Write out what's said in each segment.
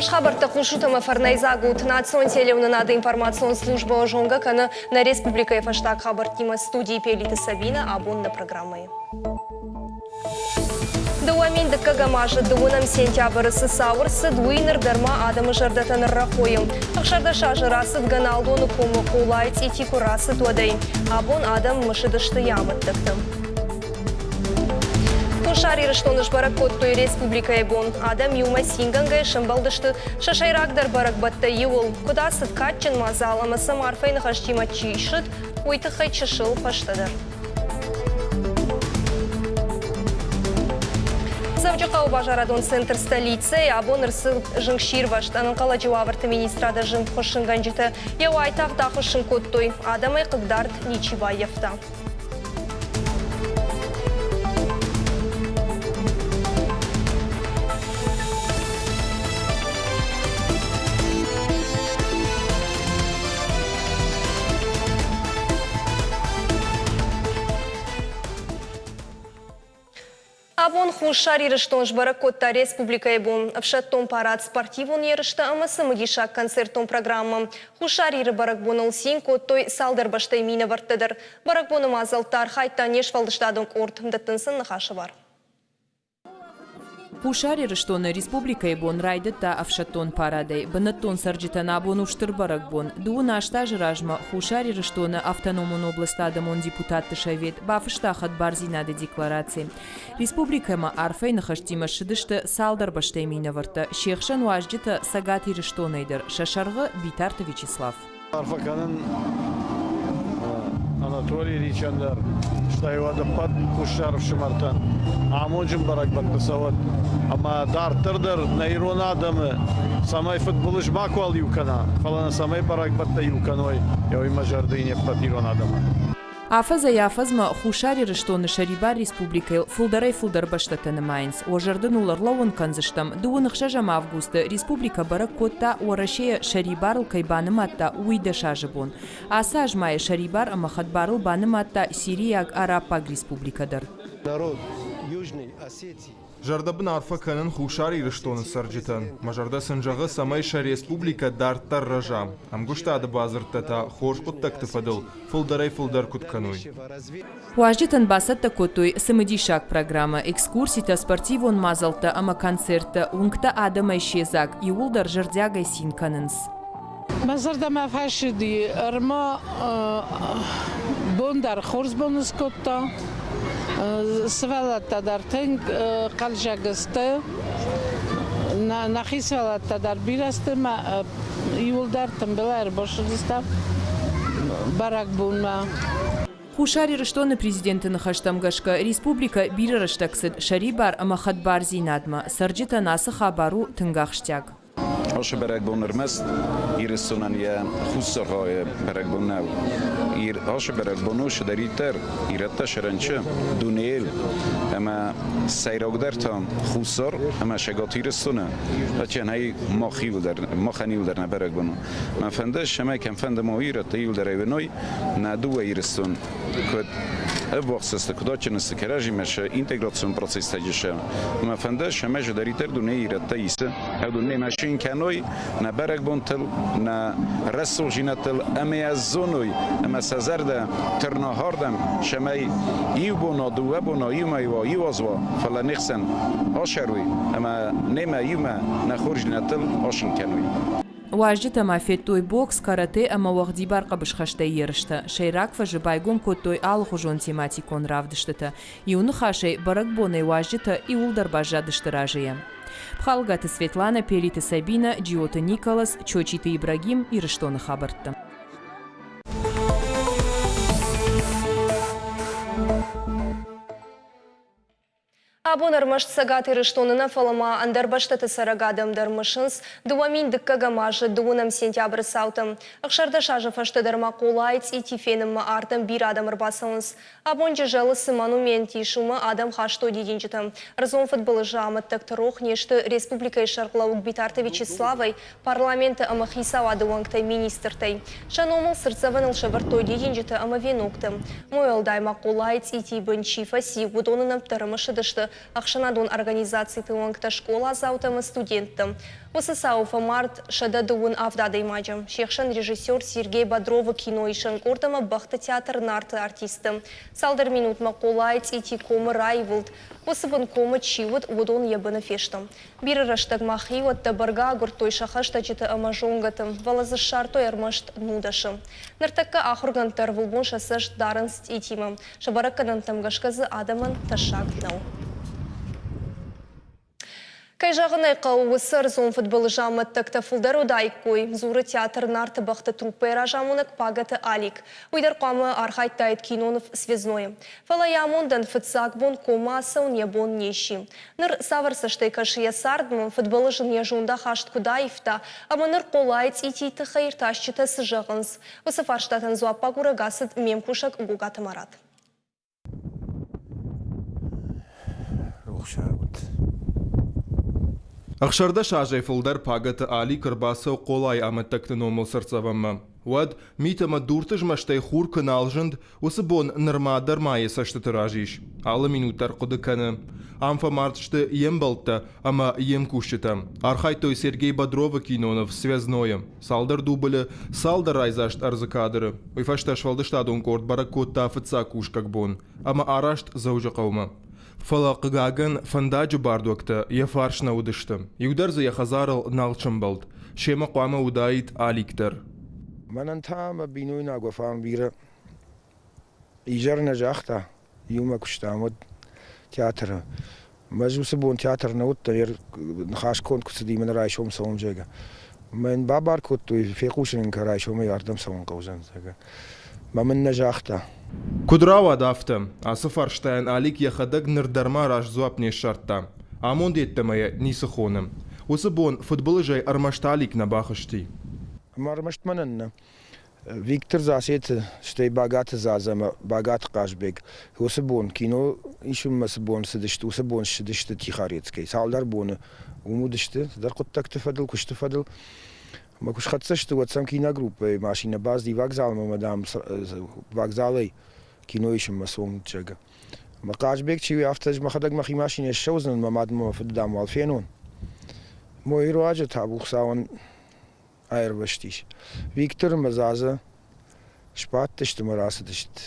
Хорз хабӕрттӕ хъусут ӕмӕ фӕрнӕйдзаг ут. Национ телеуынынады информацион службӕ зонгӕ кӕны нӕ республикӕйы фӕстаг хабӕрттимӕ студийы Пелиты Сабинӕ абон нӕ программӕйы. 2000 дыккӕгӕм азы дыууынӕм сентябры цы цау ӕрцыд, уый ныр дӕр ма адӕмы зӕрдӕтӕ ныррӕхойы. 16 азы рацыд Гӕналдоны комы Хъолайы цъити куы рацыд, уӕдӕй. Абон адӕм мысыдысты йӕ амӕттӕгты. Хуссар Ирыстоны сбӕрӕг кодтой республикӕйы бон. Адӕм иумӕ цингӕнгӕ сӕмбӕлдысты сӕ сӕйрагдӕр бӕрӕгбӕттӕй иуыл. Куыд ацыд кадджын мадзал ӕмӕ сӕм арфӕйы ныхӕстимӕ чи ссыд, уый тыххӕй чысыл фӕстӕдӕр. Дзӕуджыхъӕуы базарадон центр столицӕйы абон ӕрцыд зынгсирвӕзт. Ӕнӕнхъӕлӕджы уавӕрты министрады зынгхуыссынгӕнджытӕ йӕ уайтагъд ахуыссын кодтой. Адӕмӕй хъыгдард ничи баййӕфта. Абон Хуссар Ирыстон сбӕрӕг кодта республикӕйы бон. Ӕфсӕддон парад, спортивон ерыстӕ ӕмӕ цымыдисаг концертон программӕ. Хуссар Иры бӕрӕгбоныл цин кодтой цалдӕр бӕстӕйы минӕвӕрттӕ дӕр. Бӕрӕгбоны мадзӕлтты архайдта не сфӕлдыстадон къорд. Дӕттынц сын ныхасы бар. Хуссар Ирыстоны Республикӕйы бон райдыдта ӕфсӕддон парадӕй. Бынӕттон цӕрджытӕн абон у стыр бӕрӕгбон. Дыууын аст азы размӕ Хуссар Ирыстоны Автономон областы адӕмон депутатты совет бафыста хӕдбардзинады деклараци. Республикӕмӕ арфӕйы ныхӕстимӕ ссыдысты цалдӕр бӕстӕйы минӕвӕрттӕ, се хсӕн уазджытӕ Цӕгат Ирыстонӕй дӕр, сӕ сӕргъы Битарты Вячеслав. Арфӕ кӕнын Анатолий Ильичӕн дӕр, стӕй уӕд ӕппӕт хуссар ӕфсымӕртӕн амонджын бӕрӕгбӕтты цӕуӕд ӕмӕ дарддӕр дӕр нӕ ирон адӕмы цӕмӕй фыдбылыз макуал иу кӕна, фӕлӕ нӕ цӕмӕй бӕрӕгбӕттӕ иу кӕной, уый мӕ зӕрды не ппӕт ирон адӕмӕн. Афӕдзӕй-афӕдзмӕ Хуссар Ирыстоны сӕрибар республикӕйыл фылдӕрӕй-фылдӕр бӕстӕтӕ нымайынц. Уӕ зӕрды ныл ӕрлӕууын кӕндзыстӕм, дыууын ӕхсӕзӕм августы республикӕ бӕрӕг кодта, Уӕрӕсейӕ сӕрибарыл кӕй банымадта, уый дӕсазы бон. Ацы аз ма йӕ сӕрибар ӕмӕ хӕдбарыл банымадта Сирийаг Араббаг Республикӕ дӕр. Народ Южной Осетии. Зӕрдӕбын арфӕ кӕнын Хуссар Ирыстоны цӕрджытӕн. Мӕ зӕрдӕ сын зӕгъы, цӕмӕй сӕ республикӕ дарддӕр рӕза, ӕмгуыстады бадзырдтӕ та хорз хъуыддӕгты фӕдыл фылдӕрӕй-фылдӕр куыд кӕной. Уазджытӕн бацӕттӕ кодтой цымыдисаг программӕ, экскурситӕ, спортивон мадзӕлттӕ ӕмӕ концерттӕ, уынгтӕ адӕмӕй седзаг, иууылдӕр зӕрдиагӕй цин кӕнынц. Мӕ зӕрдӕмӕ фӕцыди, ӕрмӕ бон дӕр хорз бон скодта. Сывӕллӕттӕ дӕр тынг хъӕлдзӕг сты. Нӕхи сывӕллӕттӕ дӕр бирӕ сты, мӕ иууылдӕр тымбылӕй ӕрбацыдыстӕм бӕрӕгбонмӕ. Хуссар Ирыстоны президенты ныхӕстӕм гӕсгӕ, республикӕ бирӕ рӕстӕг цыд сӕрибар ӕмӕ хӕдбардзинадмӕ, цӕрджытӕн ацы хабар у тынг ахсджиаг. Ацы бӕрӕгбон ӕрмӕст Ирыстонӕн йӕ хуссар хайы бӕрӕгбон нӕу. Ацы бӕрӕгбон у цыдӕриддӕр ирӕттӕ сӕрӕнчы дунейыл ӕмӕ сӕйрагдӕр та Хуссар ӕмӕ Цӕгат Ирыстоны ӕй мах иуылдӕр, махӕн иуылдӕр нӕ бӕрӕгбон у. Мӕ фӕнды, цӕмӕй кӕмфӕнды ма ирӕттӕ иуылдӕр ӕвӕной нӕ дыууӕ Ирыстон куыд ӕввахс сты, куыд адджын сты кӕрӕдзимӕ сӕ интеграцион процесстӕ сӕ. Мӕ фӕнды, цӕмӕй цыдӕриддӕр дунейы ирӕттӕ исы, дунейы машин кӕной нӕ бӕрӕгбонтыл, нӕ рӕсугъдзинӕдтыл ӕмӕ йӕ зоной ӕмӕ сӕ зӕрдӕ тырна хӕрдӕм, цӕмӕй иу бона, дыууӕ бона, иу мӕй уа, иу аз уа, фӕлӕ не хсӕн асӕруй ӕмӕ немӕ иумӕ нӕ хорздзинӕдтыл асын кӕной. Уазджытӕ ма федтой бокс, каратэ ӕмӕ уӕгъдибар хъӕбысхӕстӕй ерыстӕ. Сӕйраг фӕзы байгом кодтой алыхуызон тематикон равдыстытӕ. Иу ныхасӕй, бӕрӕгбонӕй уазджытӕ иууылдӕр баззадысты разыйӕ. Пхалгаты Светланӕ, Пелиты Сабинӕ, Джиоты Николас, Чочиты Ибрагим, Ирыстоны хабӕрттӕ. Абон ӕрмӕст Цӕгат Ирыстоны нӕ, фӕлӕ ма ӕндӕр бӕстӕты цӕрӕг адӕм дӕр мысынц 2002 азы дыууынӕм сентябры цаутӕ. 16 азы фӕстӕ дӕр ма Хъолайы цъити фенынмӕ ардӕм бирӕ адӕм ӕрбацӕуынц. Абон Джызӕлы цы монумент ис, уымӕ адӕм хастой дидинджытӕ. Ӕрдзон фыдбылызы амӕттӕгты рох не сты республикӕйы сӕргълӕууӕг Битарты Вячеславӕй, парламенты ӕмӕ хицауады уӕнгтӕй, министртӕй. Сӕ номыл цыртдзӕвӕныл сӕвӕрдтой дидинджытӕ ӕмӕ веноктӕ. Уӕлдай ма Хъолайы цъитийы бын чи фӕци, уыдоны нӕмттӕ ӕрымысыдысты. ӕхсӕнадон организациты уӕнгтӕ, скъоладзаутӕ ӕмӕ студенттӕ. Уыцы цауы фӕмард 127 адӕймаджы. Се хсӕн режиссер Сергей Бодровы киноисӕн къорд ӕмӕ бӕхты театр Нарты артисттӕ. Цалдӕр минутмӕ Хъолайы цъити комы раивылд. Уыцы бын комы чи уыд, уыдон йӕ быны фесты. Бирӕ рӕстӕг ма хиуӕттӕ бӕргӕ агуырдтой сӕ хӕстӕджыты ӕмӕ зонгӕты, фӕлӕ дзы ссардтой ӕрмӕст нудӕсы. Ныртӕккӕ ахуыргӕндтӕ ӕрвылбон сӕ цӕст дарынц цъитимӕ. Сӕ бӕрӕггӕнӕнтӕм гӕсгӕ дзы адӕмӕн тӕссаг нӕу. Кӕй зӕгъын ӕй хъӕуы, уыцы ӕрдзон фыдбылызы амӕттӕгтӕ фылдӕр уыдаиккой, дзуры театр Нарты бӕхты труппӕйы разамонӕг Пагӕты Алик. Уый дӕр хъуамӕ архайдтаид киноныв Связной-ы. Фӕлӕ йӕ амондӕн фыццаг бон коммӕ ацӕуын йӕ бон не сси. Ныр цавӕр цӕстӕй кӕсы йӕ цардмӕ, фыдбылыз ын йӕ зондахаст куыд аивта, ӕмӕ ныр Хъолайы цъитийы тыххӕй иртасджытӕ цы зӕгъынц? Уыцы фарстатӕн дзуаппагурӕг ацыд ме мкусӕг Гогаты Марат. Рухсаг ут. 16 азӕй фылдӕр Пагӕты Алик ӕрбацӕуы Хъолайы амӕттӕгты номыл цыртдзӕвӕнмӕ. Уӕд, мит ӕмӕ дурты змӕстӕй хур куы нал зынд, уыцы бон нырма дӕр ма йӕ цӕстыты раз ис. Алы минут дӕр хъуыды кӕны. Ам фӕмард сты йе мбӕлттӕ ӕмӕ йе мкусджытӕ. Архайдтой Сергей Бодровы киноныв «Связной-ы». Цалдӕр дублы, цалдӕр райдзаст ӕрдзы кадры. Уый фӕстӕ сфӕлдыстадон къорд бӕрӕг кодта фыццаг кусгӕг бон ӕмӕ араст Дзӕуджыхъӕумӕ. Фӕлӕ, хъыгагӕн, фӕндаджы бардуӕгтӕ йӕ фарс нӕ уыдысты. Иу дӕр дзы йӕ хӕдзарыл нал сӕмбӕлд. Семӕ хъуамӕ уыдаид Алик дӕр. Мӕнӕн та мӕ бинойнаг уӕфӕн бирӕ изӕр нӕ загъта, иумӕ куыстам, уӕд театры. Ӕз уыцы бон театр нӕ уыдтӕн, ныхас конд куы цыди, мӕн райсом цӕуӕм, зӕгъгӕ. Мӕн бабар кодтой, фехъусын ын кӕ, райсомӕй ардӕм цӕуын хъӕудзӕн, зӕгъгӕ. Мӕ мын нӕ загъта. Куыд рауад афтӕ? Ацы фарстайӕн Алик йӕхӕдӕг ныр дӕр ма раст дзуапп не ссардта. Амонд йеддӕмӕ йӕ ницы хоны. Уыцы бон фыдбылызӕй ӕрмӕст Алик нӕ бахызти. Ӕмӕ ӕрмӕст мӕнӕн нӕ. Виктор Засеты, стӕй Багаты Заза ӕмӕ Багаты Хъазбег уыцы бон кино исынмӕ цы бон цыдысты, уыцы бон ссыдысты Тихорецкӕй. Цалдӕр боны уым уыдысты цыдӕр хъуыддӕгты фӕдыл, куысты фӕдыл. Ӕмӕ куы схӕццӕ сты, уӕд сӕм киногруппӕйы машинӕ бацыди вокзалмӕ ӕмӕ, дам, вокзалӕй кино исынмӕ цом, зӕгъгӕ. Ӕмӕ Хъазбег чи у, афтӕ ӕз мӕхӕдӕг мӕхи машинӕйы ссӕудзынӕн, мӕ мад ӕмӕ мӕ фыды, дам, уал фенон. Мойы руаджы табу Хуыцауӕн аирвӕзтис. Виктор ӕмӕ Заза сбадтысты ӕмӕ рацыдысты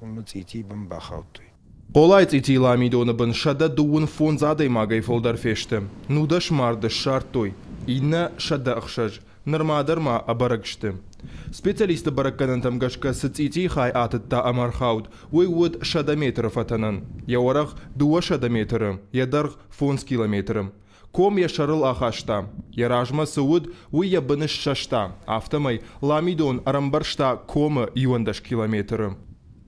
ӕмӕ цъитийы бын бахаудтой. Хъолайы цъитийы ламидоны бын 125 адӕймагӕй фылдӕр фесты. 19 марды ссардтой, иннӕ 106 нырма дӕр ма ӕбӕрӕг сты. Специалистты бӕрӕггӕнӕнтӕм гӕсгӕ цы цъитийы хай атыдта ӕмӕ ӕрхауд, уый уыд 100 метры фӕтӕнӕн, йӕ уӕрӕх 200 метры, йӕ дӕргъ 5 километры. Ком йӕ сӕрыл ахаста. Йӕ размӕ цы уыд, уый йӕ быны ссӕста, афтӕмӕй ламидон ӕрӕмбӕрзта комы 11 километры.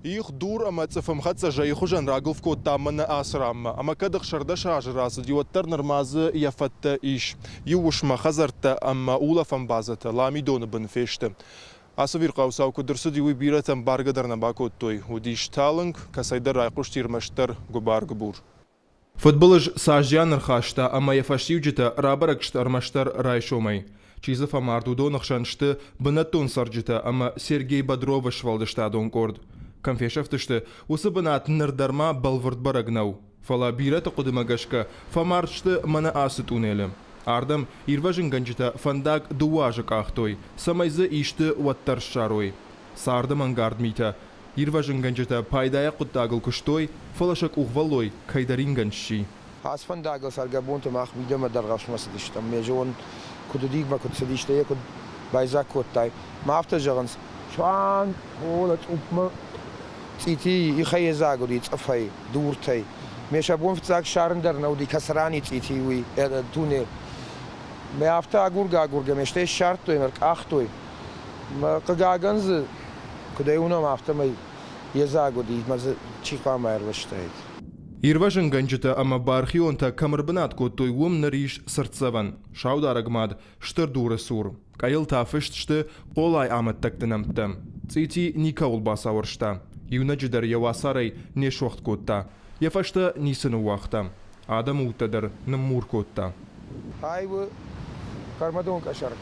Их, дур ӕмӕ цъыфӕмхӕццӕ зӕйы хуызӕн рагуылф кодта мӕнӕ ацы ранмӕ, ӕмӕ кӕд 16 азы рацыди, уӕддӕр нырма дзы йӕ фӕдтӕ ис. Иу уысммӕ хӕдзӕрттӕ ӕмӕ улӕфӕн базӕтӕ ламидоны бын фесты. Ацы ӕвирхъау цау куыд ӕрцыди, уый бирӕтӕ ӕмбаргӕ дӕр нӕ бакодтой. Уыдис талынг, кӕцӕйдӕр райхъуысти ӕрмӕстдӕр гуыбар-гуыбур. Фыдбылыз цас зиан ӕрхаста ӕмӕ йӕ фӕстиуджытӕ рабӕрӕг сты ӕрмӕстдӕр райсомӕй. Чи дзы фӕмард, уыдоны хсӕн сты бынӕттон цӕрджытӕ ӕмӕ Сергей Бодровы сфӕлдыстадон къорд. Кӕм фесӕфтысты, уыцы бынат ныр дӕр ма бӕлвырд бӕрӕг нӕу. Фӕлӕ бирӕты хъуыдымӕ гӕсгӕ фӕмард сты мӕнӕ ацы тъунелы. Ардӕм ирвӕзынгӕнджытӕ фӕндаг дыууӕ азы къахтой, цӕмӕй дзы исты уӕддӕр ссарой. Царды мӕнгард митӕ Ирвӕзынгӕнджытӕ пайдайаг хъуыддагыл куыстой, фӕлӕ сӕ къухвӕллой кӕйдӕр ингӕн сси. Ацы фӕндагыл цӕргӕбонты мах мидӕмӕ Дӕргъӕвсмӕ цыдыстӕм. Ме зон, куыд уыди ӕмӕ куыд цыди, стӕй йӕ куыд байдзаг кодтай. Мӕ афтӕ зӕгъынц, суанг холы цъупмӕ цъити ихӕй йедзаг уыди цъыфӕй, дуртӕй. Ме сӕ бон фыццаг ссарын дӕр нӕ уыди, кӕцыран и цъити, уый, тунел. Мӕ афтӕ агургӕ-агургӕ ме стӕй ссардтой ӕмӕ ӕркъахтой. Мӕ хъыгагӕн дзы Куыд ӕй уынӕм, афтӕмӕй йедзаг уыди, ӕмӕ дзы чи хъуамӕ ӕрвыстаид. Ирвӕзынгӕнджытӕ ӕмӕ бархионтӕ кӕм ӕрбынат кодтой, уым ныр ис цыртдзӕвӕн. Саударӕг мад стыр дуры цур. Къӕйыл та фыст сты Хъолайы амӕттӕгты нӕмттӕ. Цъити никӕуыл бацауӕрста. Иунӕджы дӕр йӕ уацарӕй не суӕгъд кодта. Йӕ фӕстӕ ницы ныууагъта. Адӕмы удтӕ дӕр ныммур кодта. Ай у Хъӕрмӕдон къӕсӕр.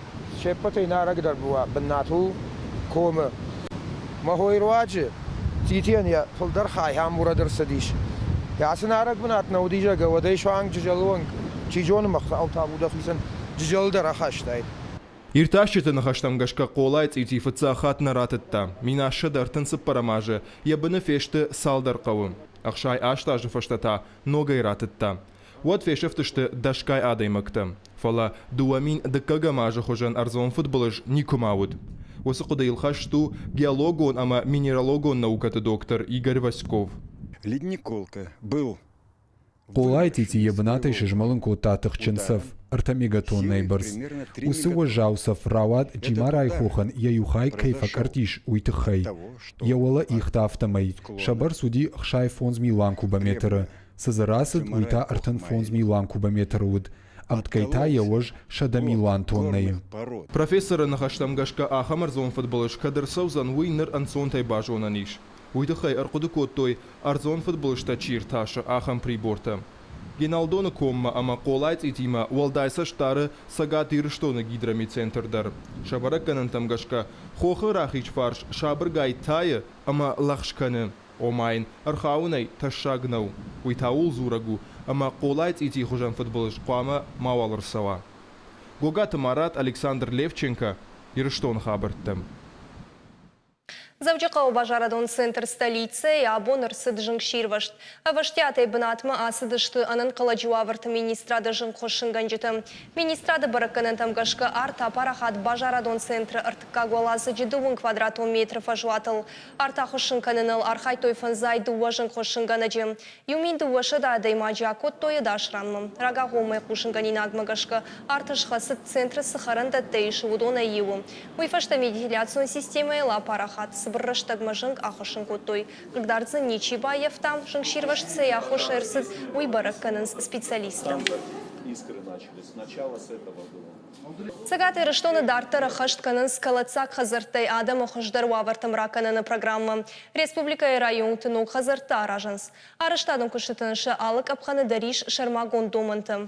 Се ппӕтӕй нарӕгдӕр бынат у комы. Мӕ хойы руаджы цъитийӕн йӕ фылдӕр хай ам урӕд ӕрцыдис. Ацы нарӕг бынат нӕ уыди, зӕгъгӕ, уӕд ӕй суанг Джызӕлы онг, чи зоны, мӕ Хуыцау табу дӕхицӕн, Джызӕлы дӕр ахастаид. Иртасджыты ныхӕстӕм гӕсгӕ Хъолайы цъити фыццаг хатт нӕ ратыдта. 1734 азы йӕ быны фесты цалдӕр хъӕуы. 68 азы фӕстӕ та ногӕй ратыдта. Уӕд фесӕфтысты дӕсгай адӕймӕгтӕ. Фӕлӕ 2000 дыккӕгӕм азы хуызӕн ӕрдзон фыдбылыз никуыма уыд. Уыцы хъуыдыйыл хӕст у геологон ӕмӕ минералогон наукӕты доктор Игорь Васьков. Ледниковка был Хъолайы цъити йӕ бынатӕй сызмӕлын кодта тыхджын цӕф, ӕртӕ мегатоннӕйы бӕрц. Уыцы уӕззау цӕф рауад Джимарайы хохӕн йӕ иу хай кӕй фӕкъӕртт ис, уый тыххӕй. Йӕ уӕлӕ ихтӕ афтӕмӕй. Сӕ бӕрц уыди 65 милуан кубометры. Цы дзы рацыд, уый та 35 милуан кубометры уыд. Ӕмткӕй та йӕ уӕз 100 милуан тоннӕйы. Профессоры ныхӕстӕм гӕсгӕ ахӕм ӕрдзон фыдбылыз кӕд ӕрцӕудзӕн, уый ныр ӕнцонтӕй базонӕн ис. Уый тыххӕй ӕрхъуыды кодтой, ӕрдзон фыдбылызтӕ чи иртасы, ахӕм прибортӕ. Геналдоны коммӕ ӕмӕ Хъолайы цъитимӕ уӕлдай цӕст дары Цӕгат Ирыстоны гидрометцентр дӕр. Сӕ бӕрӕггӕнӕнтӕм гӕсгӕ, хохы рахиз фарс сабыргай тайы ӕмӕ лӕгъз кӕны. Ома йын ӕрхауынӕй тӕссаг нӕу. Уый та ууыл дзурӕг у, ӕмӕ Хъолайы цъитийы хуызӕн фыдбылыз хъуамӕ мауал ӕрцӕуа. Гогаты Марат, Александр Левченко, Ирыстоны хабӕрттӕ. Дзӕуджыхъӕуы базарадон центр Столицӕйы абон ӕрцыд зынгсирвӕзт. Ӕвӕстиатӕй бынатмӕ ацыдысты ӕнӕнхъӕлӕджы уавӕрты министрады зынгхуыссынгӕнджытӕ. Министрады бӕрӕггӕнӕнтӕм гӕсгӕ арт апарахат базарадон центры ӕртыккаг уӕладзыджы дыууын квадратон метры фӕзуатыл. Арт ахуыссын кӕныныл архайдтой фӕндзай дыууӕ зынгхуыссынгӕнӕджы. 1200 адӕймаджы акодтой ӕдас ранмӕ. Рагагъоммӕ хъусынгӕнинагмӕ гӕсгӕ арт схӕцыд центры цы хӕрӕндӕттӕ ис, уыдонӕй иуы. Уый фӕстӕ вентиляцион системӕйыл апарахат. Цыбыр рӕстӕгмӕ зынг ахуыссын кодтой. Хъыгдард дзы ничи баййӕфта. Зынгсирвӕзт цӕй аххос ӕрцыд, уый бӕрӕг кӕнынц специалисттӕ. Цӕгат Ирыстоны дарддӕр ӕххӕст кӕнынц кӕлӕддзаг хӕдзӕрттӕй адӕмы хуыздӕр уавӕртӕм ракӕныны программӕ. Республикӕйы районты ног хӕдзӕрттӕ аразынц. Арӕзтадон куыстытӕн сӕ алы къӕпхӕны дӕр ис сӕрмагонд домӕнтӕ.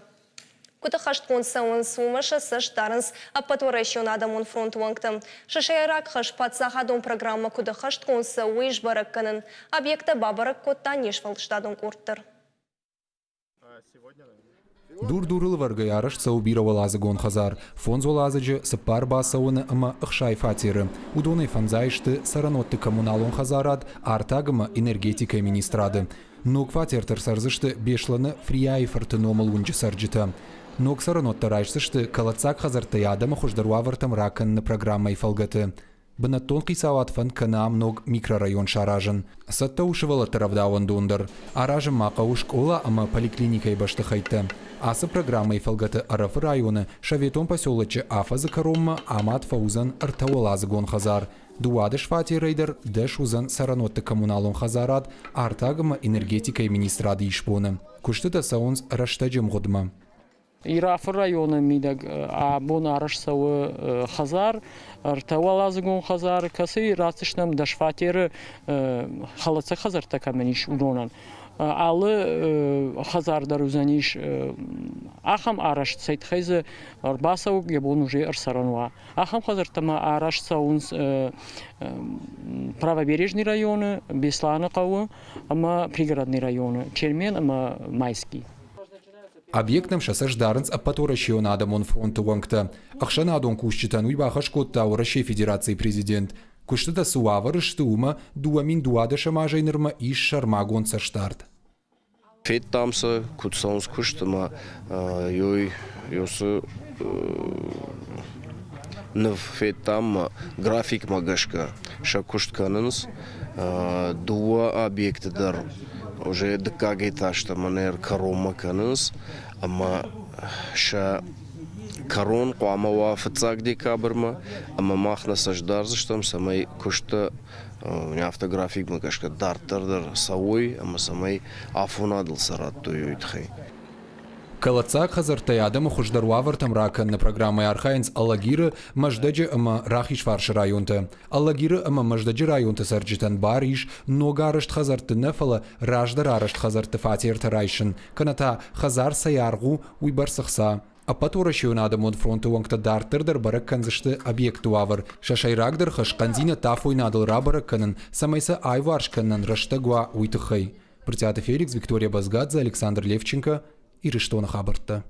Куыд ӕххӕстгонд цӕуынц, уымӕ сӕ цӕст дарынц Ӕппӕтуӕрӕсеон адӕмон фронты уӕнгтӕ. Сӕ сӕйраг хӕс паддзахадон программӕ куыд ӕххӕстгонд цӕуы, уый сбӕрӕг кӕнын. Объекттӕ бабӕрӕг кодта не сфӕлдыстадон къорд дӕр. Дур-дурыл ӕвӕргӕйӕ арӕзт цӕуы бирӕуӕладзыгон хӕдзар. Фондз уӕладзыджы, цыппар бацӕуӕны ӕмӕ ӕхсай фатеры. Уыдонӕй фӕндзай сты цӕрӕнуӕтты коммуналон хӕдзарад, артаг ӕмӕ энергетикӕйы министрады. Ног фатерты ӕрцӕрдзысты Беслӕны Фрийайы фырты номыл уынджы цӕрджытӕ. Ног цӕрӕнуӕттӕ райсдзысты кӕлӕддзаг хӕдзӕрттӕй адӕмы хуыздӕр уавӕртӕм ракӕныны программӕйы фӕлгӕты. Бынӕттон хицауад фӕнд кӕны ам ног микрорайон саразын. Цӕттӕ у сывӕллӕтты рӕвдауӕндон дӕр. Аразын ма хъӕуы скъола ӕмӕ поликлиникӕйы бӕстыхӕйттӕ. Ацы программӕйы фӕлгӕты Ӕрӕфы районы Советон поселочы афӕдзы кӕронмӕ амад фӕуыдзӕн ӕртӕуӕладзыгон хӕдзар. 12 фатерӕй дӕр дӕс уыдзӕн цӕрӕнуӕтты коммуналон хӕдзарад, артаг ӕмӕ энергетикӕйы министрады исбоны. Куыстытӕ цӕуынц рӕстӕджы ӕмгъуыдмӕ. Ирафы районы мидӕг абон арӕзт цӕуы хӕдзар, ӕртӕуӕладзыгон хӕдзар, кӕцыйы ратдзыстӕм дӕс фатеры хӕлӕццаг хӕдзӕрттӕ кӕмӕн ис, уыдонӕн. Алы хӕдзар дӕр уыдзӕнис ахӕм арӕзт, цӕй тыххӕй дзы ӕрбацӕуӕг йӕ бон уже ӕрцӕрӕн уа. Ахӕм хӕдзӕрттӕ ма арӕзт цӕуынц Правобережный районы, Беслӕны хъӕуы ӕмӕ Пригородный районы, Чермен ӕмӕ Майский. Объекттӕм сӕ цӕст дарынц Ӕппӕтуӕрӕсейон адӕмон фронты уӕнгтӕ. Ӕхсӕнадон кусджытӕн уый бахӕс кодта Уӕрӕсейы Федерацийы президент. Куыстытӕ цы уавӕры сты, уымӕ 2012 азӕй нырмӕ ис сӕрмагонд цӕстдард. Федтам сӕ, куыд цӕуынц куыст ӕмӕ ёсы ныв федтам ма графикмӕ гӕсгӕ сӕ куыст кӕнынц. Дыууӕ объекты дӕр уже дыккаг этажтӕ мӕнӕ кӕронмӕ кӕнынц ӕмӕ сӕ кӕрон хъуамӕ уа фыццаг декабрмӕ ӕмӕ мах нӕ цӕст дардзыстӕм, цӕмӕй куысты афтӕ графикмӕ гӕсгӕ дарддӕр дӕр цӕуой ӕмӕ цӕмӕй афонадыл сӕ радтой, уый тыххӕй. Кӕлӕддзаг хӕдзӕрттӕй адӕмы хуыздӕр уавӕртӕм ракӕныны программӕйы архайынц Алагиры, Мӕздӕджы ӕмӕ Рахизфарсы районтӕ. Алагиры ӕмӕ Мӕздӕджы районты цӕрджытӕн бар ис ног арӕзт хӕдзӕртты нӕ, фӕлӕ раздӕр арӕзт хӕдзӕртты фатертӕ райсын, кӕнӕ та хӕдзар цӕй аргъ у, уый бӕрц ӕхца. Ӕппӕтуӕрӕсеон адӕмон фронты уӕнгтӕ дарддӕр дӕр бӕрӕг кӕндзысты объекты уавӕр. Сӕ сӕйрагдӕр хӕс хъӕндзинӕдтӕ афойнадыл рабӕрӕг кӕнын, цӕмӕй сӕ аиуварс кӕнынӕн рӕстӕг уа, уый тыххӕй. Брытъиаты Феликс, Виктория Базгадзе, Александр Левченко, Ирыстоны хабӕрттӕ.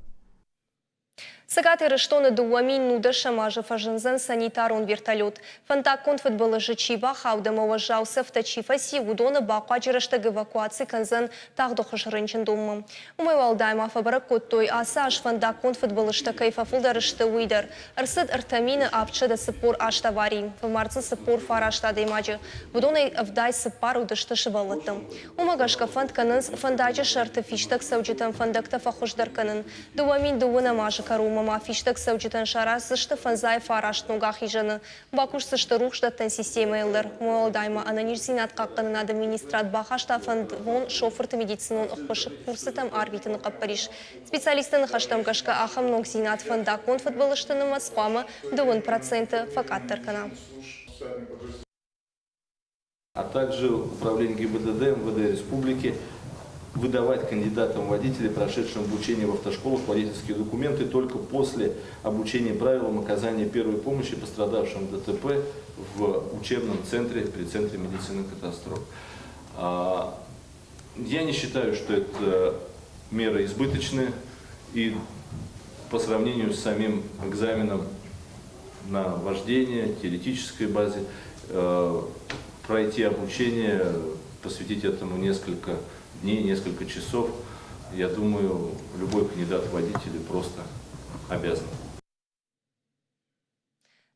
Цӕгат Ирыстоны 2019 азы фӕзындзӕн санитарон вертолет. Фӕндаггонд фыдбылызы чи бахауд ӕмӕ уӕззау цӕфтӕ чи фӕци, уыдоны бахъуаджы рӕстӕг эвакуаци кӕндзӕн тагъдохуыз рынчындонмӕ. Уымӕй уӕлдай ма фӕбӕрӕг кодтой, ацы аз фӕндаггонд фыдбылызтӕ кӕй фӕфылдӕр сты, уый дӕр. Ӕрцыд 3748 аварийы, фӕмард дзы 49 адӕймаджы. Уыдонӕй 74 уыдысты сывӕллӕттӕ. Уымӕ гӕсгӕ фӕнд кӕнынц фӕндаджы сӕрты фистӕг цӕуджытӕн фӕндӕгтӕ фӕхуыздӕр кӕнын. 2012 азы кӕронмӕ ма фистӕг цӕуджытӕн сараздзысты 59 ног ахизӕны. Бакусдзысты рухсдӕттӕн системӕйыл дӕр. Уӕлдай ма ӕнӕниздзинад хъахъхъӕнынады министрад бахаста фӕндвон шофырты медицинон ӕххуысы курсытӕм арвитыны хъӕппӕрис. Специалистты ныхӕстӕм гӕсгӕ ахӕм ногдзинад фӕндаггон фыдбылызты нымӕц хъуамӕ 2% фӕкъаддӕр кӕна. А также управление ГИБДД МВД Республики выдавать кандидатам водителей, прошедшим обучение в автошколах, водительские документы только после обучения правилам оказания первой помощи пострадавшим в ДТП в учебном центре при Центре медицины катастроф. Я не считаю, что это меры избыточные и по сравнению с самим экзаменом на вождение, теоретической базе, пройти обучение, посвятить этому несколько дней, несколько часов, я думаю, любой кандидат в водители просто обязан.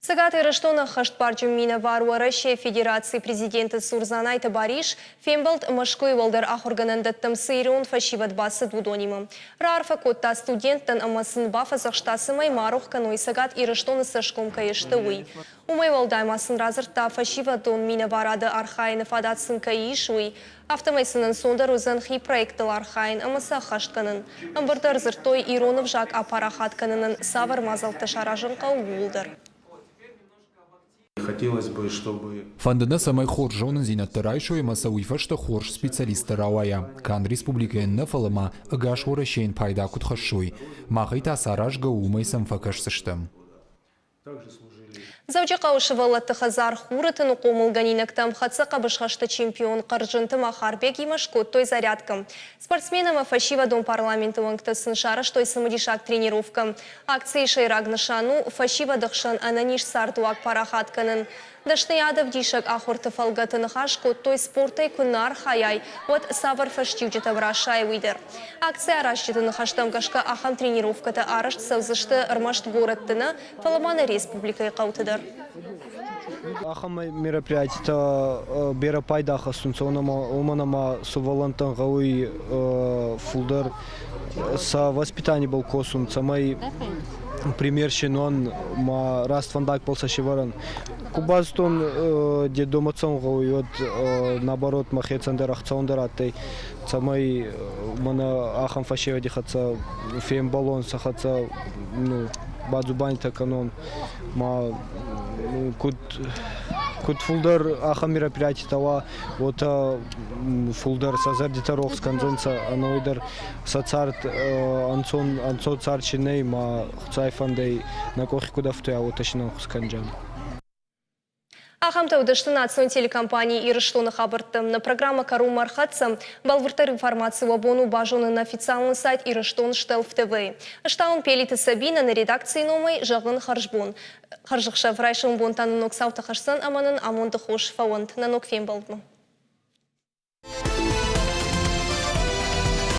Цӕгат Ирыстоны ӕххӕстбарджын минӕвар Уӕрӕсейы Федерацийы президенты цур Дзанайты Барис фембӕлд Мӕскуыйы уӕлдӕр ахуыргӕнӕндӕттӕм цы ирон фӕсивӕд бацыд, уыдонимӕ. Раарфӕ кодта студенттӕн ӕмӕ сын бафӕдзӕхста, цӕмӕй ма рох кӕной Цӕгат Ирыстоны цӕсгом кӕй сты, уый. Уымӕй уӕлдай ма сын радзырдта, фӕсивӕдон минӕварады архайыны фадат сын кӕй ис, уый. Афтӕмӕй сын ӕнцондӕр уыдзӕн хи проекттыл архайын ӕмӕ сӕ ӕххӕст кӕнын. Ӕмбырды ӕрдзырдтой, ирон ӕвзаг апарахат кӕнынӕн цавӕр мадзӕлттӕ саразын хъӕуы, ууыл дӕр. Фӕнды нӕ, цӕмӕй хорз зонындзинӕдтӕ райсой ӕмӕ сӕ уый фӕстӕ хорз специалисттӕ рауайа, канд республикӕйӕн нӕ, фӕлӕ ма ӕгас Уӕрӕсейӕн пайда куыд хӕссой. Махӕй та цы аразгӕ у, уымӕй сӕм фӕкӕсдзыстӕм. Дзӕуджыхъӕуы сывӕллӕтты хӕдзар Хуры тыны хъомылгӕнинӕгтӕм хӕццӕ хъӕбысхӕсты чемпион Хъӕрджынты Махарбегимӕ скодтой зарядкӕ. Спортсмен ӕмӕ фӕсивӕдон парламенты уӕнгтӕ сын сарӕзтой цымыдисаг тренировкӕ. Акцийы сӕйраг нысан у фӕсивӕды хсӕн ӕнӕниз цардуаг парахат кӕнын. Дӕсныйадӕвдисӕг ахуырты фӕлгӕты ныхас кодтой, спортӕй куы нӕ архайай, уӕд цавӕр фӕстиуджытӕм расайы, уый дӕр. Акци аразджыты ныхӕстӕм гӕсгӕ ахӕм тренировкӕтӕ арӕзт цӕудзысты ӕрмӕст горӕтты нӕ, фӕлӕ ма нӕ республикӕйы хъӕуты дӕр. Ахӕм мероприятитӕ берӕ пайда хӕссунцӕ, уомӕн ӕма сувӕллӕнттӕн гъӕуй фулдӕр сӕ воспитанибӕл косун, цӕмӕй пример се ма раст фӕндагбӕл сӕ сӕвӕрӕн. Ку базудтон детдома цӕун гъӕуй, уӕд наоборот мӕхецӕн дӕр ӕхцӕуӕндӕр адтӕй, цӕмӕй мӕнӕ ахӕм фӕсевӕди хӕццӕ фембӕлон, сӕ хӕццӕ ну, бадзубанитӕ кӕнон. Ма куд куд фулдӕр ахӕм мероприятитӕ уа, уотӕ фулдӕр сӕ зӕрдитӕ рохс кӕндзӕнцӕ, ӕнӕуи дӕр сӕ цард ӕнцон ӕнцон цард си нӕй, ма Хуцауи фӕндӕй нӕ къохи куд ӕфтуйа, уотӕ син ӕнхус кӕнджан. Ахӕмтӕ уыдысты национ телекомпани Ирыстоны хабӕртты. Нӕ программӕ кӕронмӕ ӕрхӕццӕ. Бӕлвырддӕр информаци уӕ бон у базонын нӕ официалон сайт Ирыстон Штелф ТВ-йы. Стауын Пелиты Сабинӕ нӕ редакцийы номӕй зӕгъын хӕрзбон. Хӕрзӕхсӕв райсом бон та нын ног цаутӕ хӕсдзӕн ӕмӕ нын амонды хос фӕуӕнт нӕ ног фембӕлдмӕ.